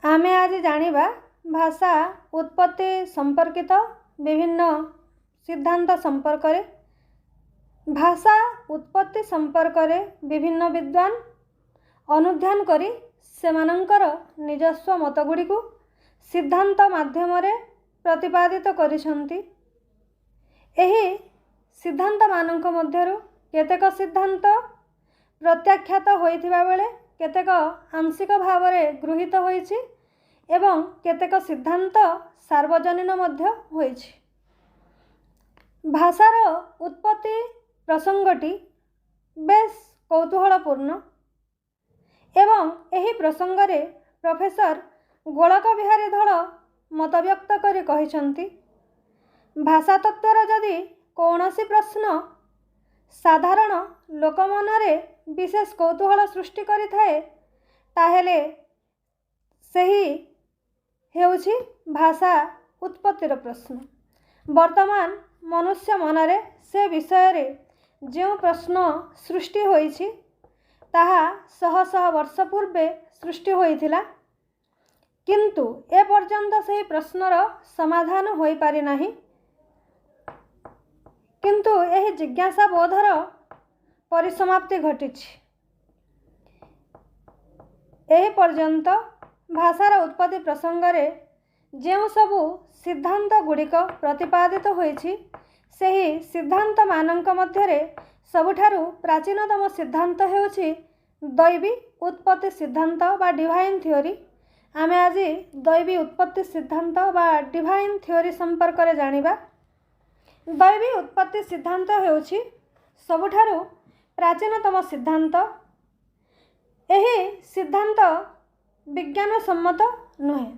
ଆମେ ଆଜି ଜାଣିବା ଭାଷା ଉତ୍ପତ୍ତି ସମ୍ପର୍କିତ ବିଭିନ୍ନ ସିଦ୍ଧାନ୍ତ ସମ୍ପର୍କରେ। ଭାଷା ଉତ୍ପତ୍ତି ସମ୍ପର୍କରେ ବିଭିନ୍ନ ବିଦ୍ୱାନ ଅନୁଧ୍ୟାନ କରି ସେମାନଙ୍କର ନିଜସ୍ୱ ମତଗୁଡ଼ିକୁ ସିଦ୍ଧାନ୍ତ ମାଧ୍ୟମରେ ପ୍ରତିପାଦିତ କରିଛନ୍ତି। ଏହି ସିଦ୍ଧାନ୍ତମାନଙ୍କ ମଧ୍ୟରୁ କେତେକ ସିଦ୍ଧାନ୍ତ ପ୍ରତ୍ୟାଖ୍ୟାତ ହୋଇଥିବା ବେଳେ କେତେକ ଆଂଶିକ ଭାବରେ ଗୃହୀତ ହୋଇଛି ଏବଂ କେତେକ ସିଦ୍ଧାନ୍ତ ସାର୍ବଜନୀନ ମଧ୍ୟ ହୋଇଛି। ଭାଷାର ଉତ୍ପତ୍ତି ପ୍ରସଙ୍ଗଟି ବେଶ କୌତୁହଳପୂର୍ଣ୍ଣ ଏବଂ ଏହି ପ୍ରସଙ୍ଗରେ ପ୍ରଫେସର ଗୋଳକ ବିହାରୀ ଧଳ ମତବ୍ୟକ୍ତ କରି କହିଛନ୍ତି, ଭାଷାତତ୍ତ୍ୱର ଯଦି କୌଣସି ପ୍ରଶ୍ନ ସାଧାରଣ ଲୋକମନରେ ବିଶେଷ କୌତୁହଳ ସୃଷ୍ଟି କରିଥାଏ, ତାହେଲେ ସେହି ହେଉଛି ଭାଷା ଉତ୍ପତ୍ତିର ପ୍ରଶ୍ନ। ବର୍ତ୍ତମାନ ମନୁଷ୍ୟ ମନରେ ସେ ବିଷୟରେ ଯେଉଁ ପ୍ରଶ୍ନ ସୃଷ୍ଟି ହୋଇଛି, ତାହା ଶହ ଶହ ବର୍ଷ ପୂର୍ବେ ସୃଷ୍ଟି ହୋଇଥିଲା, କିନ୍ତୁ ଏପର୍ଯ୍ୟନ୍ତ ସେହି ପ୍ରଶ୍ନର ସମାଧାନ ହୋଇପାରିନାହିଁ। କିନ୍ତୁ ଏହି ଜିଜ୍ଞାସା ବୋଧର ପରିସମାପ୍ତି ଘଟିଛି। ଏହି ପର୍ଯ୍ୟନ୍ତ ଭାଷାର ଉତ୍ପତ୍ତି ପ୍ରସଙ୍ଗରେ ଯେଉଁ ସବୁ ସିଦ୍ଧାନ୍ତ ଗୁଡ଼ିକ ପ୍ରତିପାଦିତ ହୋଇଛି, ସେହି ସିଦ୍ଧାନ୍ତମାନଙ୍କ ମଧ୍ୟରେ ସବୁଠାରୁ ପ୍ରାଚୀନତମ ସିଦ୍ଧାନ୍ତ ହେଉଛି ଦୈବୀ ଉତ୍ପତ୍ତି ସିଦ୍ଧାନ୍ତ ବା ଡିଭାଇନ୍ ଥିଓରି। ଆମେ ଆଜି ଦୈବୀ ଉତ୍ପତ୍ତି ସିଦ୍ଧାନ୍ତ ବା ଡିଭାଇନ୍ ଥିଓରି ସମ୍ପର୍କରେ ଜାଣିବା। ଦୈବୀ ଉତ୍ପତ୍ତି ସିଦ୍ଧାନ୍ତ ହେଉଛି ସବୁଠାରୁ ପ୍ରାଚୀନତମ ସିଦ୍ଧାନ୍ତ। ଏହି ସିଦ୍ଧାନ୍ତ ବିଜ୍ଞାନସମ୍ମତ ନୁହେଁ।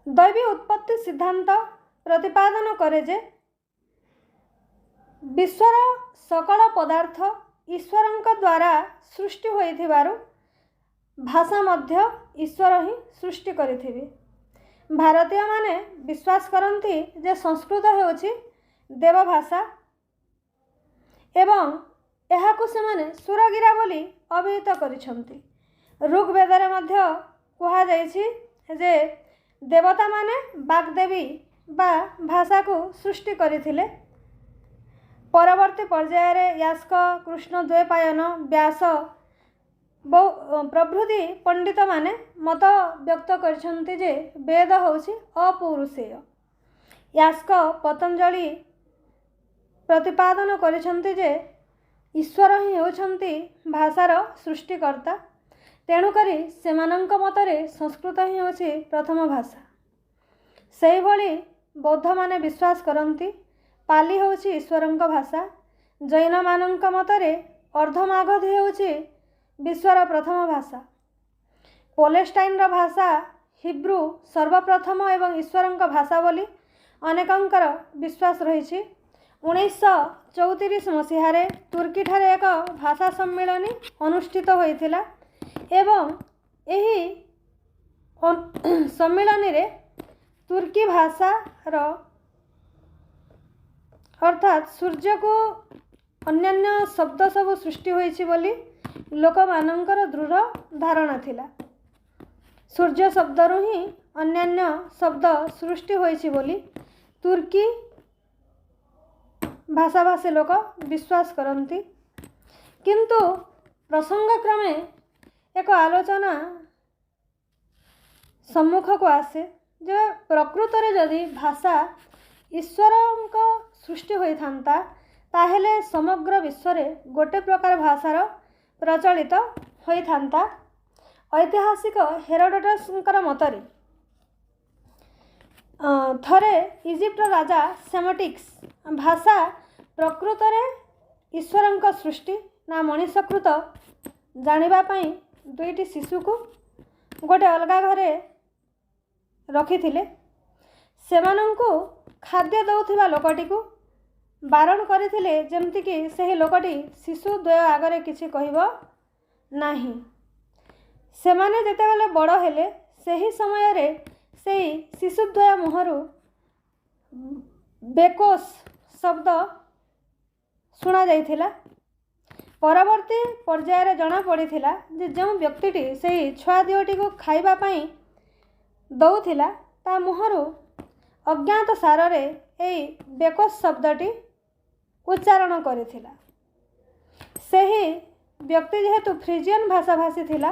ଦୈବୀ ଉତ୍ପତ୍ତି ସିଦ୍ଧାନ୍ତ ପ୍ରତିପାଦନ କରେ ଯେ ବିଶ୍ୱର ସକଳ ପଦାର୍ଥ ଈଶ୍ୱରଙ୍କ ଦ୍ୱାରା ସୃଷ୍ଟି ହୋଇଥିବାରୁ ଭାଷା ମଧ୍ୟ ଈଶ୍ୱର ହିଁ ସୃଷ୍ଟି କରିଥିବେ। ଭାରତୀୟମାନେ ବିଶ୍ୱାସ କରନ୍ତି ଯେ ସଂସ୍କୃତ ହେଉଛି ଦେବଭାଷା ଏବଂ ଏହାକୁ ସେମାନେ ସୁରଗିରା ବୋଲି ଅଭିହିତ କରିଛନ୍ତି। ଋଗ୍ବେଦରେ ମଧ୍ୟ କୁହାଯାଇଛି ଯେ ଦେବତାମାନେ ବାଗ୍ଦେବୀ ବା ଭାଷାକୁ ସୃଷ୍ଟି କରିଥିଲେ। ପରବର୍ତ୍ତୀ ପର୍ଯ୍ୟାୟରେ ୟାସ୍କ, କୃଷ୍ଣ ଦ୍ୱୈପାୟନ, ବ୍ୟାସ ବହୁ ପ୍ରଭୃତି ପଣ୍ଡିତମାନେ ମତ ବ୍ୟକ୍ତ କରିଛନ୍ତି ଯେ ବେଦ ହେଉଛି ଅପୌରୁଷେୟ। ୟାସ୍କ, ପତଞ୍ଜଳି ପ୍ରତିପାଦନ କରିଛନ୍ତି ଯେ ଈଶ୍ୱର ହିଁ ହେଉଛନ୍ତି ଭାଷାର ସୃଷ୍ଟିକର୍ତ୍ତା, ତେଣୁକରି ସେମାନଙ୍କ ମତରେ ସଂସ୍କୃତ ହିଁ ହେଉଛି ପ୍ରଥମ ଭାଷା। ସେହିଭଳି ବୌଦ୍ଧମାନେ ବିଶ୍ୱାସ କରନ୍ତି ପାଲି ହେଉଛି ଈଶ୍ୱରଙ୍କ ଭାଷା। ଜୈନମାନଙ୍କ ମତରେ ଅର୍ଦ୍ଧମାଗଧୀ ହେଉଛି ବିଶ୍ୱର ପ୍ରଥମ ଭାଷା। ପଲେଷ୍ଟାଇନର ଭାଷା ହିବ୍ରୁ ସର୍ବପ୍ରଥମ ଏବଂ ଈଶ୍ୱରଙ୍କ ଭାଷା ବୋଲି ଅନେକଙ୍କର ବିଶ୍ୱାସ ରହିଛି। 1934 ମସିହାରେ ତୁର୍କୀଠାରେ ଏକ ଭାଷା ସମ୍ମିଳନୀ ଅନୁଷ୍ଠିତ ହୋଇଥିଲା ଏବଂ ଏହି ସମ୍ମିଳନୀରେ ତୁର୍କୀ ଭାଷାର, ଅର୍ଥାତ୍ ସୂର୍ଯ୍ୟକୁ ଅନ୍ୟାନ୍ୟ ଶବ୍ଦ ସବୁ ସୃଷ୍ଟି ହୋଇଛି ବୋଲି ଲୋକମାନଙ୍କର ଦୃଢ଼ ଧାରଣା ଥିଲା। ସୂର୍ଯ୍ୟ ଶବ୍ଦରୁ ହିଁ ଅନ୍ୟାନ୍ୟ ଶବ୍ଦ ସୃଷ୍ଟି ହୋଇଛି ବୋଲି ତୁର୍କୀ ଭାଷାଭାଷୀ ଲୋକ ବିଶ୍ୱାସ କରନ୍ତି। କିନ୍ତୁ ପ୍ରସଙ୍ଗକ୍ରମେ ଏକ ଆଲୋଚନା ସମ୍ମୁଖକୁ ଆସେ ଯେ ପ୍ରକୃତରେ ଯଦି ଭାଷା ଈଶ୍ୱରଙ୍କ ସୃଷ୍ଟି ହୋଇଥାନ୍ତା, ତାହେଲେ ସମଗ୍ର ବିଶ୍ୱରେ ଗୋଟେ ପ୍ରକାର ଭାଷାର ପ୍ରଚଳିତ ହୋଇଥାନ୍ତା। ଐତିହାସିକ ହେରୋଡୋଟସଙ୍କର ମତରେ ଥରେ ଇଜିପ୍ଟର ରାଜା ସେମଟିକ୍ସ ଭାଷା ପ୍ରକୃତରେ ଈଶ୍ୱରଙ୍କ ସୃଷ୍ଟି ନା ମଣିଷକୃତ ଜାଣିବା ପାଇଁ ଦୁଇଟି ଶିଶୁକୁ ଗୋଟେ ଅଲଗା ଘରେ ରଖିଥିଲେ। ସେମାନଙ୍କୁ ଖାଦ୍ୟ ଦେଉଥିବା ଲୋକଟିକୁ ବାରଣ କରିଥିଲେ, ଯେମିତିକି ସେହି ଲୋକଟି ଶିଶୁ ଦ୍ୱୟ ଆଗରେ କିଛି କହିବ ନାହିଁ। ସେମାନେ ଯେତେବେଳେ ବଡ଼ ହେଲେ, ସେହି ସମୟରେ ସେଇ ଶିଶୁଦ୍ୱୟ ମୁହଁରୁ ବେକୋସ୍ ଶବ୍ଦ ଶୁଣାଯାଇଥିଲା। ପରବର୍ତ୍ତୀ ପର୍ଯ୍ୟାୟରେ ଜଣାପଡ଼ିଥିଲା ଯେ ଯେଉଁ ବ୍ୟକ୍ତିଟି ସେଇ ଛୁଆ ଦିଓଟିକୁ ଖାଇବା ପାଇଁ ଦେଉଥିଲା, ତା ମୁହଁରୁ ଅଜ୍ଞାତ ସାରରେ ଏଇ ବେକୋସ୍ ଶବ୍ଦଟି ଉଚ୍ଚାରଣ କରିଥିଲା। ସେହି ବ୍ୟକ୍ତି ଯେହେତୁ ଫ୍ରିଜିଆନ୍ ଭାଷାଭାଷୀ ଥିଲା।